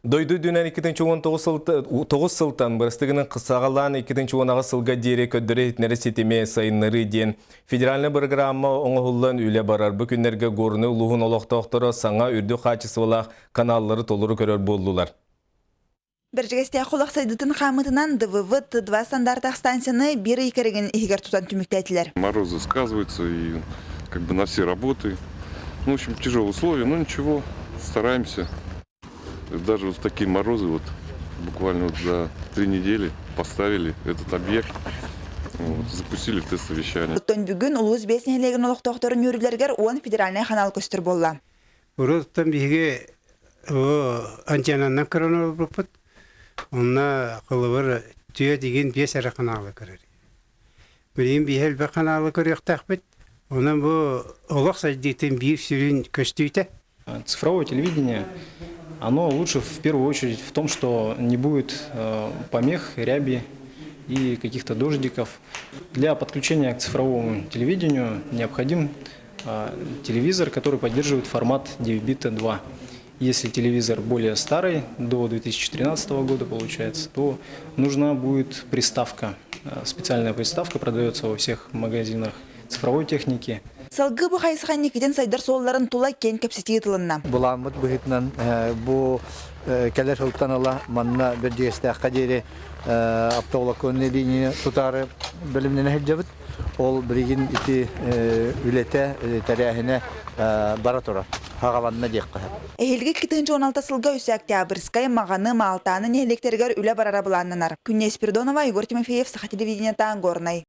Дойду үрдүнэн 2019 сылтан бырастыгынан саҕалаан 2018 сылга диэри көрдөрөр-иһитиннэрэр ситими сайыннарыы диэн федеральнай бырагыраамма оҥоһуллан үлэ барар. Бу күннэргэ Горнай улууһун олохтоохторо саҥа үрдүк хаачыстыбалаах каналлары толору көрөр буоллулар. Бэрдьигэстээх олох сайдыытын хаамыытынан ДВВ-Т2 стандартаах станцияны биир ый кэрэгин иһигэр тутан түмүктээтилэр. Морозы сказываются и как бы на все работы. Ну, в общем, тяжелые условия, но ничего, стараемся. Даже вот в такие морозы, вот буквально вот за 3 недели поставили этот объект, вот, запустили тест-совещание. Оттон бүгүн улуус биэс нэһилиэгин олохтоохторун үөрүүлэригэр 10 федеральнай ханаал көстөр буолла. Урут биһиги антеннанан көрөн олорбуппут. Онно холобур түө дигин биэс эрэ ханаалы көрөр. Билигин биһи элбэх ханаалы көрүөхтээхпит. Онон бу олох сайдыытын биир сүрүн көстүүтэ. Цифровое телевидение, оно лучше в первую очередь в том, что не будет помех, ряби и каких-то дождиков. Для подключения к цифровому телевидению необходим телевизор, который поддерживает формат DVB-T2. Если телевизор более старый, до 2013 года получается, то нужна будет приставка. Специальная приставка продается во всех магазинах цифровой техники. Салгыы бу хайысха инникитин сайдар суолларын тула киэҥ кэпсэтии ыытылынна. Былааммыт быһыытынан бу кэлэр сылтан ыла манна Бэрдьигэстээххэ диэри оптоволоконный линия тутаары бэлэмнэнэ сылдьабыт. Ол билигин ити үлэтэ, тэрээһинэ бара турар. Хаҕаланна диэххэ сөп. Эһиилги 2016 сылга үс Октябрьскай, Маҕаны, Маалтааны нэһилиэктэригэр үлэ барара былааннанар. Күннэй Спиридонова, Егор Тимофеев, Саха телевидениета, Горнай.